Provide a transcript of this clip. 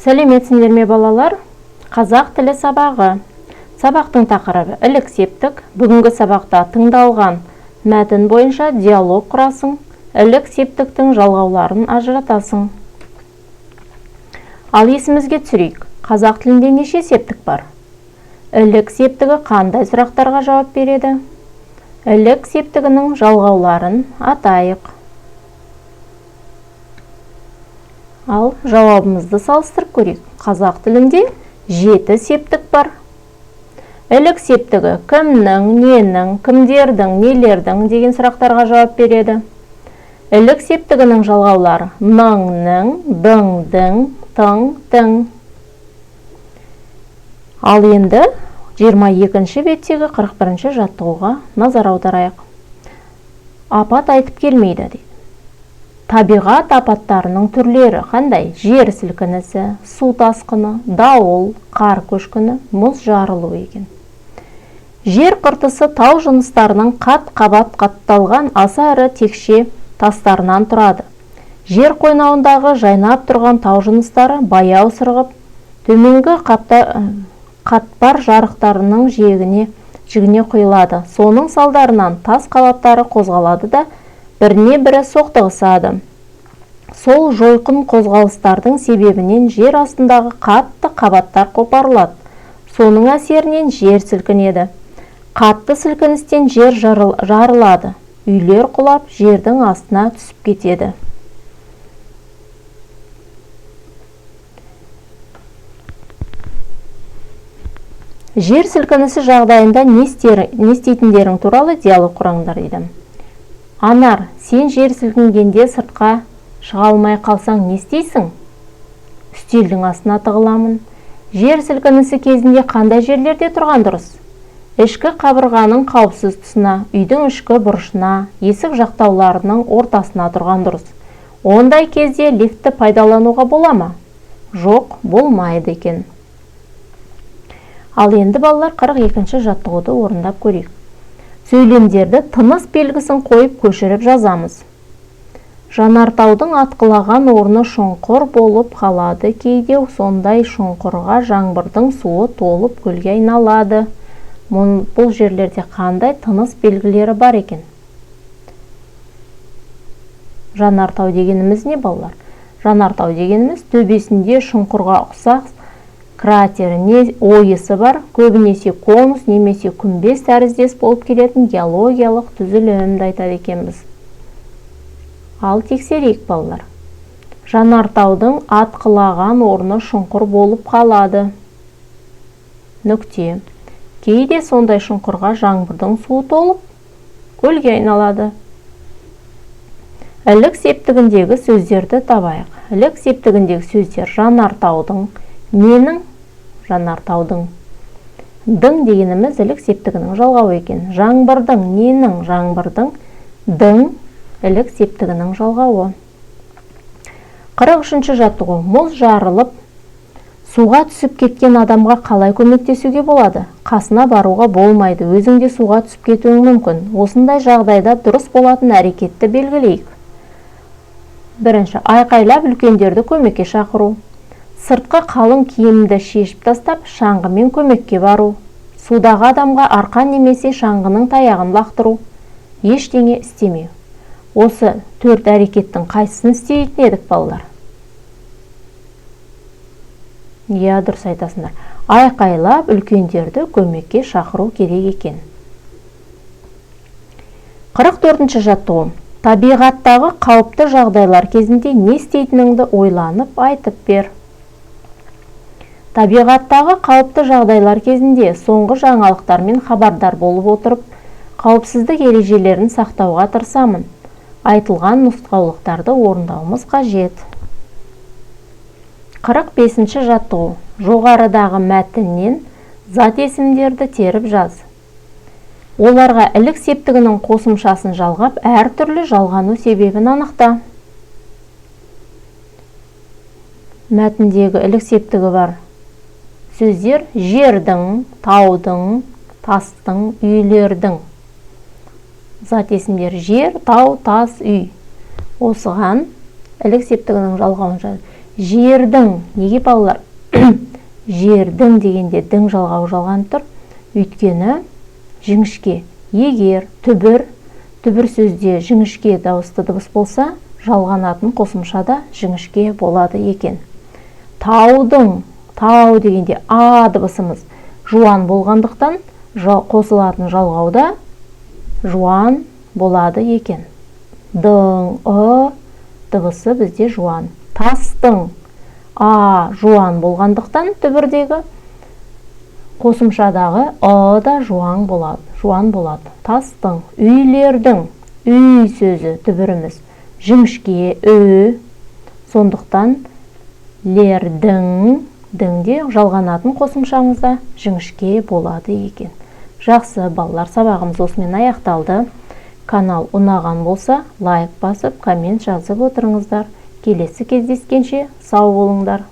Сәлеметсіңдер ме, балалар? Қазақ тілі сабағы. Сабақтың тақырыбы ілік септік. Бүгінгі сабақта тыңдалған мәтін бойынша диалог құрасың, ілік септіктің жалғауларын ажыратасың. Ал есімізге түсірейік. Қазақ тілінде неше септік бар? Ілік септігі қандай сұрақтарға жауап береді? Ілік септігінің жалғауларын атайық. Ал жауабымызды салыстырып көрейік. Қазақ тілінде 7 септік бар. Ілік септігі кімнің, ненің, кімдердің, нелердің деген сұрақтарға жауап береді. Ілік септігінің жалғаулары ның, нің, дың, дің, тың, тің. Ал енді 22-ші беттегі 41-ші жаттығуға назар аударайық. Апат айтып келмейді дейді. Табиғат апаттарының түрлері қандай? Жер сілкінісі, су тасқыны, дауыл, қар көшкіні, мұз жарылуы екен. Жер қыртысы тау жыныстарының қат-қабат қатталған аса ірі текше тастарынан тұрады. Жер қойнауындағы жайнап тұрған тау жыныстары баяу сырғып, төменгі қатпар жарықтарының жігіне құйылады. Соның салдарынан тас қабаттары қозғалады да біріне бірі соқтығысады. Сол жойқын қозғалыстардың себебінен жер астындағы қатты қабаттар қопарылады. Соның әсерінен жер сілкінеді. Қатты сілкіністен жер жарылады. Үйлер құлап, жердің астына түсіп кетеді. Жер сілкінісі жағдайында не істейтіндерің туралы диалог құраңдар дейді. Анар, сен жер сілкінгенде сыртқа шыға алмай қалсаң не істейсің? Үстелдің астына тығыламын. Жер сілкінісі кезінде қандай жерлерде тұрған дұрыс? Ішкі қабырғаның қауіпсіз тұсына, үйдің ішкі бұрышына, есік жақтауларының ортасына тұрған дұрыс. Ондай кезде лифтті пайдалануға бола ма? Жоқ, болмайды екен. Ал енді балалар 42-ші жаттығуды орындап көрейік. Сөйлемдерді тыныс белгісін қойып көшіріп жазамыз. Жанартаудың атқылаған орны шұңқыр болып қалады. Кейде сондай шұңқырға жаңбырдың суы толып көлге айналады. Бұл жерлерде қандай тыныс белгілері бар екен? Жанартау дегеніміз не, балалар? Жанартау дегеніміз төбесінде шұңқырға ұқсас кратеріне ойысы бар, көбінесе конус немесе күмбез тәріздес болып келетін геологиялық түзілімді айтады екенбіз. Ал тексерейік, балалар. Жанартаудың атқылаған орны шұңқыр болып қалады. Нүкте. Кейде сондай шұңқырға жаңбырдың суы толып, көлге айналады. Ілік септігіндегі сөздерді табайық. Ілік септігіндегі сөздер жанартаудың, ненің? Жанартаудың. Дың дегеніміз ілік септігінің жалғауы екен. Жаңбырдың, ненің? Жаңбырдың, дың ілік септігінің жалғауы. 43-ші жаттығу. Мұз жарылып, суға түсіп кеткен адамға қалай көмектесуге болады? Қасына баруға болмайды, өзің де суға түсіп кетуің мүмкін. Осындай жағдайда дұрыс болатын әрекетті белгілейік. Бірінші, айқайлап үлкендерді көмекке шақыру. Сыртқы қалың киімді шешіп тастап, шаңғымен көмекке бару. Судағы адамға арқан немесе шаңғының таяғын лақтыру. Ештеңе істемеу. Осы 4 әрекеттің қайсысын істейтін едік, балалар? Иә, дұрыс айтасыңдар. Айқайлап үлкендерді көмекке шақыру керек екен. 44-ші жаттығу. Табиғаттағы қауіпті жағдайлар кезінде не істейтініңді ойланып айтып бер. Табиғаттағы қауіпті жағдайлар кезінде соңғы жаңалықтармен хабардар болып отырып, қауіпсіздік ережелерін сақтауға тырысамын. Айтылған нұсқаулықтарды орындауымыз қажет. 45-ші жаттығу. Жоғарыдағы мәтіннен зат есімдерді теріп жаз. Оларға ілік септігінің қосымшасын жалғап, әртүрлі жалғану себебін анықта. Мәтіндегі ілік септігі бар сөздер жердің, таудың, тастың, үйлердің. Зат есімдер жер, тау, тас, үй. Осыған ілік септігінің жалғауын жаз. Жердің, неге, балалар, жердің дегенде дің жалғауы жалғанып тұр? Өйткені жіңішке. Егер түбір сөзде жіңішке дауысты дыбыс болса, жалғанатын қосымша да жіңішке болады екен. Таудың, тау дегенде а дыбысымыз жуан болғандықтан, қосылатын жалғауда жуан болады екен. Дың, ы дыбысы бізде жуан. Тастың, а жуан болғандықтан, түбірдегі қосымшадағы ы да жуан болады, жуан болады. Тастың. Үйлердің, үй сөзі түбіріміз жіңішке ү, сондықтан лердің, діңде жалғанатын қосымшамыз да жіңішке болады екен. Жақсы, балалар, сабағымыз осымен аяқталды. Канал ұнаған болса, лайк басып, коммент жазып отырыңыздар. Келесі кездескенше сау болыңдар.